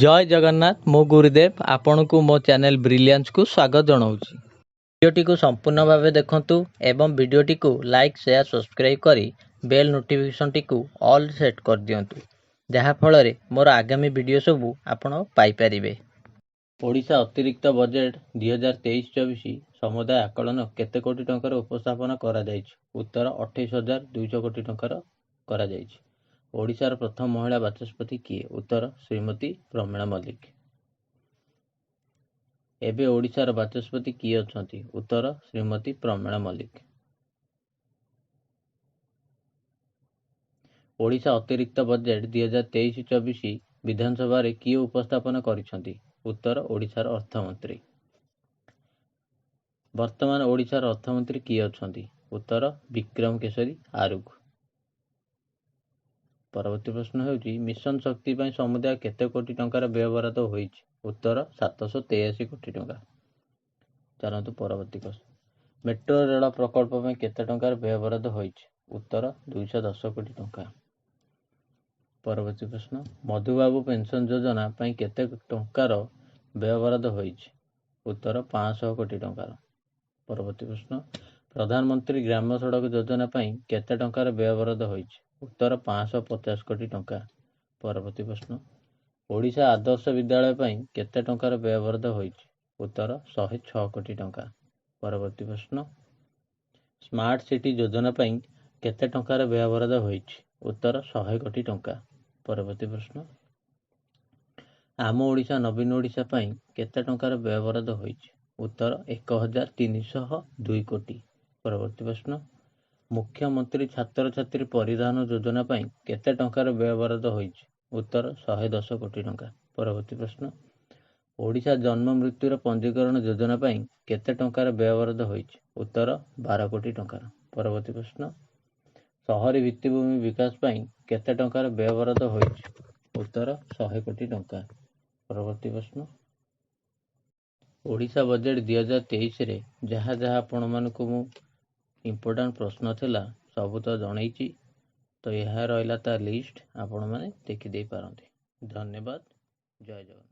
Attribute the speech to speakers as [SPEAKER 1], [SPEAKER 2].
[SPEAKER 1] ଜୟ ଜଗନ୍ନାଥ। ମୁଁ ଗୁରୁଦେବ ଆପଣଙ୍କୁ ମୋ ଚ୍ୟାନେଲ ବ୍ରିଲିଆନ୍ସକୁ ସ୍ୱାଗତ ଜଣାଉଛି। ଭିଡ଼ିଓଟିକୁ ସମ୍ପୂର୍ଣ୍ଣ ଭାବେ ଦେଖନ୍ତୁ ଏବଂ ଭିଡ଼ିଓଟିକୁ ଲାଇକ୍, ସେୟାର, ସବସ୍କ୍ରାଇବ୍ କରି ବେଲ୍ ନୋଟିଫିକେସନ୍ଟିକୁ ଅଲ୍ ସେଟ୍ କରିଦିଅନ୍ତୁ, ଯାହାଫଳରେ ମୋର ଆଗାମୀ ଭିଡ଼ିଓ ସବୁ ଆପଣ ପାଇପାରିବେ। ଓଡ଼ିଶା ଅତିରିକ୍ତ ବଜେଟ୍ 2023-24 ସମୁଦାୟ ଆକଳନ କେତେ କୋଟି ଟଙ୍କାର ଉପସ୍ଥାପନ କରାଯାଇଛି? ଉତ୍ତର, 28,200 କୋଟି ଟଙ୍କାର କରାଯାଇଛି। ଓଡ଼ିଶାର ପ୍ରଥମ ମହିଳା ବାଚସ୍ପତି କିଏ? ଉତ୍ତର, ଶ୍ରୀମତୀ ପ୍ରମିଳା ମଲ୍ଲିକ। ଏବେ ଓଡ଼ିଶାର ବାଚସ୍ପତି କିଏ ଅଛନ୍ତି? ଉତ୍ତର, ଶ୍ରୀମତୀ ପ୍ରମିଳା ମଲ୍ଲିକ। ଓଡ଼ିଶା ଅତିରିକ୍ତ ବଜେଟ୍ 2023-24 ବିଧାନସଭାରେ କିଏ ଉପସ୍ଥାପନ କରିଛନ୍ତି? ଉତ୍ତର, ଓଡ଼ିଶାର ଅର୍ଥମନ୍ତ୍ରୀ। ବର୍ତ୍ତମାନ ଓଡ଼ିଶାର ଅର୍ଥମନ୍ତ୍ରୀ କିଏ ଅଛନ୍ତି? ଉତ୍ତର, ବିକ୍ରମ କେଶରୀ ଆରୁଖ। ପରବର୍ତ୍ତୀ ପ୍ରଶ୍ନ ହେଉଛି, ମିଶନ ଶକ୍ତି ପାଇଁ ସମୁଦାୟ କେତେ କୋଟି ଟଙ୍କାର ବ୍ୟୟବରାଦ ହୋଇଛି? ଉତ୍ତର, 783 କୋଟି ଟଙ୍କା। ଚାଲନ୍ତୁ ପରବର୍ତ୍ତୀ ପ୍ରଶ୍ନ। ମେଟ୍ରୋ ରେଳ ପ୍ରକଳ୍ପ ପାଇଁ କେତେ ଟଙ୍କାର ବ୍ୟୟବରାଦ ହୋଇଛି? ଉତ୍ତର, 210 କୋଟି ଟଙ୍କା। ପରବର୍ତ୍ତୀ ପ୍ରଶ୍ନ, ମଧୁବାବୁ ପେନ୍ସନ୍ ଯୋଜନା ପାଇଁ କେତେ ଟଙ୍କାର ବ୍ୟୟବରାଦ ହୋଇଛି? ଉତ୍ତର, 500 କୋଟି ଟଙ୍କାର। ପରବର୍ତ୍ତୀ ପ୍ରଶ୍ନ, ପ୍ରଧାନମନ୍ତ୍ରୀ ଗ୍ରାମ ସଡ଼କ ଯୋଜନା ପାଇଁ କେତେ ଟଙ୍କାର ବ୍ୟୟବରାଦ ହୋଇଛି? ଉତ୍ତର, 550 କୋଟି ଟଙ୍କା। ପରବର୍ତ୍ତୀ ପ୍ରଶ୍ନ, ଓଡ଼ିଶା ଆଦର୍ଶ ବିଦ୍ୟାଳୟ ପାଇଁ କେତେ ଟଙ୍କାର ବ୍ୟୟବରାଦ ହୋଇଛି? ଉତ୍ତର, 106 କୋଟି ଟଙ୍କା। ପରବର୍ତ୍ତୀ ପ୍ରଶ୍ନ, ସ୍ମାର୍ଟ ସିଟି ଯୋଜନା ପାଇଁ କେତେ ଟଙ୍କାର ବ୍ୟୟବରାଦ ହୋଇଛି? ଉତ୍ତର, 100 କୋଟି ଟଙ୍କା। ପରବର୍ତ୍ତୀ ପ୍ରଶ୍ନ, ଆମ ଓଡ଼ିଶା ନବୀନ ଓଡ଼ିଶା ପାଇଁ କେତେ ଟଙ୍କାର ବ୍ୟୟବରାଦ ହୋଇଛି? ଉତ୍ତର, 1302 କୋଟି। ପରବର୍ତ୍ତୀ ପ୍ରଶ୍ନ, ମୁଖ୍ୟମନ୍ତ୍ରୀ ଛାତ୍ରଛାତ୍ରୀ ପରିଧାନ ଯୋଜନା ପାଇଁ କେତେ ଟଙ୍କାର ବ୍ୟୟବରାଦ ହୋଇଛି? ଉତ୍ତର, 110 କୋଟି ଟଙ୍କା। ପରବର୍ତ୍ତୀ ପ୍ରଶ୍ନ, ଓଡ଼ିଶା ଜନ୍ମ ମୃତ୍ୟୁର ପଞ୍ଜୀକରଣ ଯୋଜନା ପାଇଁ କେତେ ଟଙ୍କାର ବ୍ୟୟବରାଦ ହୋଇଛି? ଉତ୍ତର, 12 କୋଟି ଟଙ୍କାର। ପରବର୍ତ୍ତୀ ପ୍ରଶ୍ନ, ସହରୀ ଭିତ୍ତିଭୂମି ବିକାଶ ପାଇଁ କେତେ ଟଙ୍କାର ବ୍ୟୟବରାଦ ହୋଇଛି? ଉତ୍ତର, 100 କୋଟି ଟଙ୍କା। ପରବର୍ତ୍ତୀ ପ୍ରଶ୍ନ, ଓଡ଼ିଶା ବଜେଟ୍ 2023ରେ ଯାହା ଯାହା ଆପଣମାନଙ୍କୁ ମୁଁ ଇମ୍ପୋର୍ଟାଣ୍ଟ ପ୍ରଶ୍ନ ଥିଲା, ସବୁ ତ ଜଣେଇଛି। ତ ଏହା ରହିଲା ତା ଲିଷ୍ଟ, ଆପଣମାନେ ଦେଖିଦେଇ ପାରନ୍ତି। ଧନ୍ୟବାଦ, ଜୟ ଜଗନ୍ନାଥ।